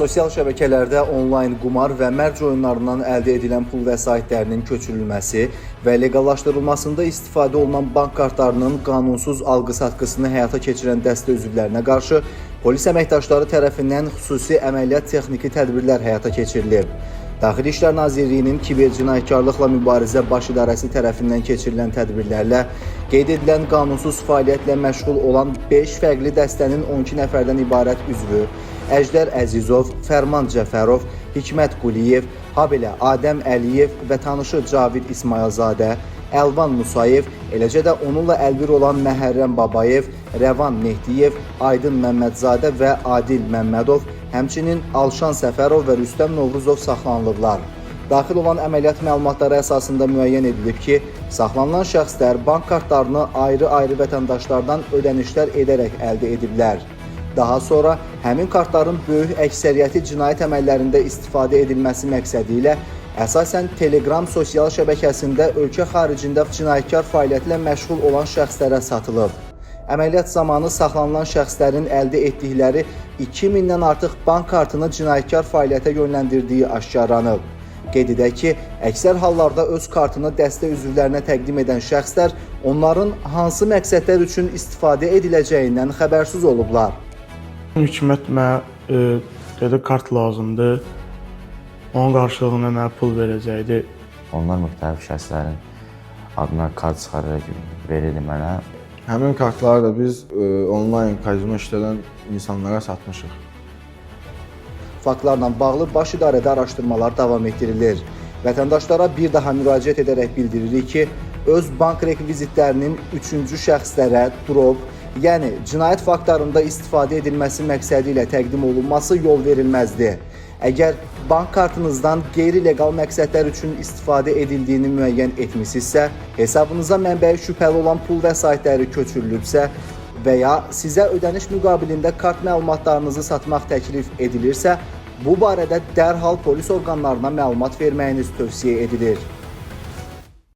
Sosial şəbəkələrdə onlayn qumar və mərc oyunlarından əldə edilən pul vəsaitlərinin köçürülməsi və leqallaşdırılmasında istifadə olunan bank kartlarının qanunsuz alqı-satqısını həyata keçirən dəstə üzvlərinə qarşı polis əməkdaşları tərəfindən xüsusi əməliyyat texniki tədbirlər həyata keçirilib. Daxili İşlər Nazirliyinin kiber cinayətkarlıqla mübarizə Baş İdarəsi tərəfindən keçirilən tədbirlərlə qeyd edilən qanunsuz fəaliyyətlə məşğul olan 5 fərqli dəstənin 12 nəfərdən ibarət üzvü Əjdər Əzizov, Fərman Cəfərov, Hikmət Quliyev, habelə Adəm Əliyev və tanışı Cavid İsmayılzadə, Əlvan Musayev, eləcə də onunla əlbir olan Məhərrəm Babayev, Rəvan Mehdiyev, Aydın Məmmədzadə və Adil Məmmədov, həmçinin Alşan Səfərov və Rüstəm Novruzov saxlanılıblar. Daxil olan əməliyyat məlumatları əsasında müəyyən edilib ki, saxlanılan şəxslər bank kartlarını ayrı-ayrı vətəndaşlardan ödənişlər edərək əldə ediblər. Daha sonra həmin kartların böyük əksəriyyəti cinayət əməllərində istifadə edilməsi məqsədi ilə əsasən Telegram sosial şəbəkəsində ölkə xaricində cinayətkar fəaliyyətlə məşğul olan şəxslərə satılıb. Əməliyyat zamanı saxlanılan şəxslərin əldə etdikləri 2000-dən artıq bank kartını cinayətkar fəaliyyətə yönləndirdiyi aşkarlanıb. Qeyd edək ki, əksər hallarda öz kartını dəstə üzvlərinə təqdim edən şəxslər onların hansı məqsədlər üçün istifadə ediləcəyindən xəbərsiz olublar. Hökumət mənə dedi kart lazımdır. Onun qarşılığında mənə pul verəcəkdi. Onlar müxtəlif şəxslərin adına kart çıxararaq verirdi mənə. Həmin kartları da biz onlayn kazino işlədən insanlara satmışıq. Faktlarla bağlı Baş İdarədə araşdırmalar davam etdirilir. Vətəndaşlara bir daha müraciət edərək bildiririk ki, öz bank rekvizitlərinin üçüncü şəxslərə drop, yəni cinayət faktlarında istifadə edilməsi məqsədi ilə təqdim olunması yol verilməzdir. Əgər bank kartınızdan qeyri-leqal məqsədlər üçün istifadə edildiyini müəyyən etmisinizsə, hesabınıza mənbəyi şübhəli olan pul vəsaitləri köçürülübsə və ya sizə ödəniş müqabilində kart məlumatlarınızı satmaq təklif edilirsə, bu barədə dərhal polis orqanlarına məlumat verməyiniz tövsiyə edilir.